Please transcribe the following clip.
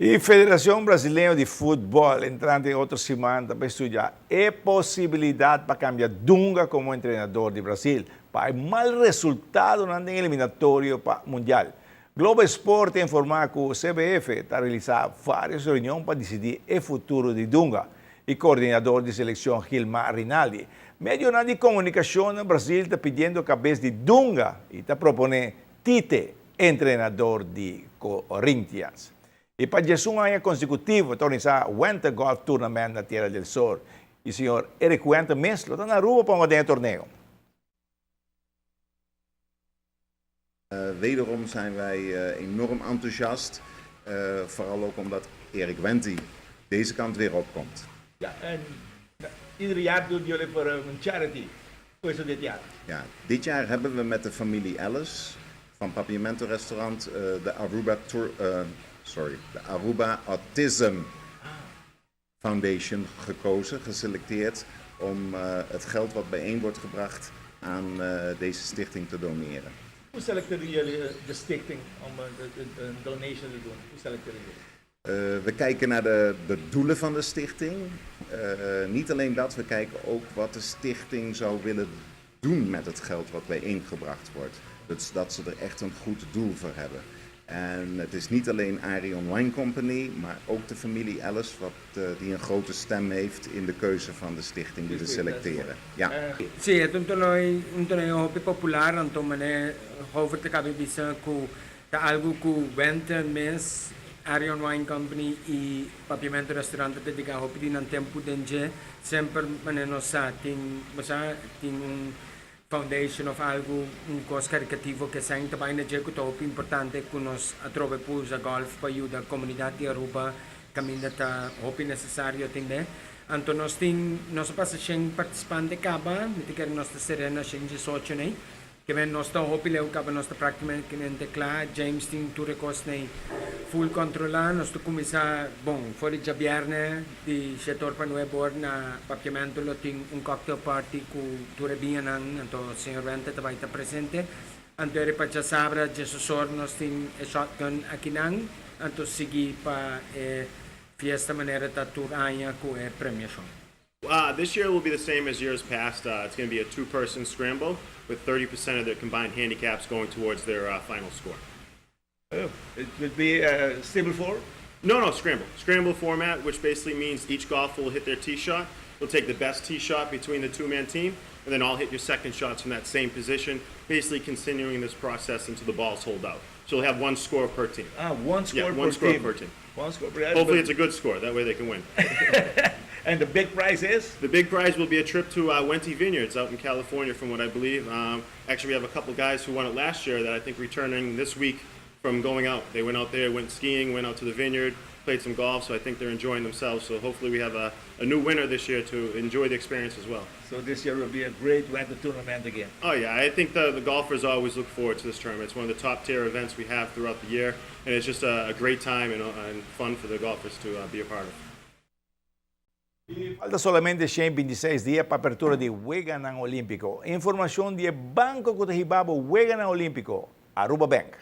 E Federacion Brasileño di Futbol entrante otro siman ta bay studia e posibilidad pa cambia Dunga como entrenador di Brasil pa e mal resultadonan den eliminatorio pa Mundial. Globo Esporte a informa cu CBF ta realisa varios reunion pa dicidi e futuro di Dunga y coordinador di seleccion Gilmar Rinaldi. Medionan di comunicacion na Brasil ta pidiendo cabes di Dunga y ta propone Tite, entrenador di Corinthians. Y pa diesun aña consecutivo ta organisa Wente Golf Tournament na Tierra del Sol y señor Eric Wente mes lo ta na Aruba pa hunga den e torneo. Wederom zijn wij enorm enthousiast, vooral ook omdat Erik Wente deze kant weer opkomt. Ja, en ieder jaar doen jullie voor een charity. Hoe is het dit jaar? Ja, dit jaar hebben we met de familie Ellis van Papiamento Restaurant de Aruba Tour, sorry, de Aruba Autism Foundation gekozen, geselecteerd om het geld wat bijeen wordt gebracht aan deze stichting te doneren. Hoe selecteren jullie de stichting om een donation te doen? Hoe selecteren jullie? We kijken naar de doelen van de stichting. Niet alleen dat, we kijken ook wat de stichting zou willen doen met het geld wat bijeengebracht wordt. Dus dat ze er echt een goed doel voor hebben. En het is niet alleen Arion Wine Company, maar ook de familie Ellis, wat, die een grote stem heeft in de keuze van de stichting die we selecteren. Ja. Si, e ta un torneo, un torneo hopi popular, anto mane Govert ta caba bisa cu ta algo cu Wente mes, Arion Wine Company y Papiamento Restaurant ta dedica hopi di nan tempo den dje. Semper mane nos sa tin, bo sa, tin un foundation of algo, un cos caricativo ke esei ta bai na dje cu ta hopi importante cu nos atrobe por usa golf pa yuda comunidad di Aruba caminda ta hopi necesario atende. Anto nos tin, nos a pasa shen participante caba, mi ta kere nos ta sere na shen diesocho nei. Ke men nos ta hopi leu caba nos ta practicamente cla, James tin tur e cos nei full controla, nos ta cuminsa bon for di djabierne di shete or pa nuebe or na Papiamento lo tin un cocktail party cu tur e biñanan, anto señor Wente ta bay ta presente, anto eri pa djasabra diesdos or nos tin e shotgun akinan, anto sigui pa e fiesta manera ta tur aña cu e premiacion. This year will be the same as years past. It's going to be a two-person scramble with 30% of their combined handicaps going towards their final score. Oh, it will be a stable four? No, scramble. Scramble format, which basically means each golfer will hit their tee shot. You'll take the best tee shot between the two-man team, and then all hit your second shots from that same position, basically continuing this process until the balls hold out. So you'll have one score per team. Ah, one score Yeah, per one score team. per team. One score per Hopefully it's a good score. That way they can win. And the big prize is? The big prize will be a trip to Wente Vineyards out in California, from what I believe. Actually, we have a couple guys who won it last year that I think returning this week from going out. They went out there, went skiing, went out to the vineyard, played some golf, so I think they're enjoying themselves. So hopefully we have a new winner this year to enjoy the experience as well. So this year will be a great Wente tournament again. Oh yeah, I think the golfers always look forward to this tournament. It's one of the top tier events we have throughout the year, and it's just a great time and fun for the golfers to be a part of. Falta solamente 126 dia pa apertura di Weganan Olimpico. Informacion di e banco cu ta hiba bo Weganan Olimpico, Aruba Bank.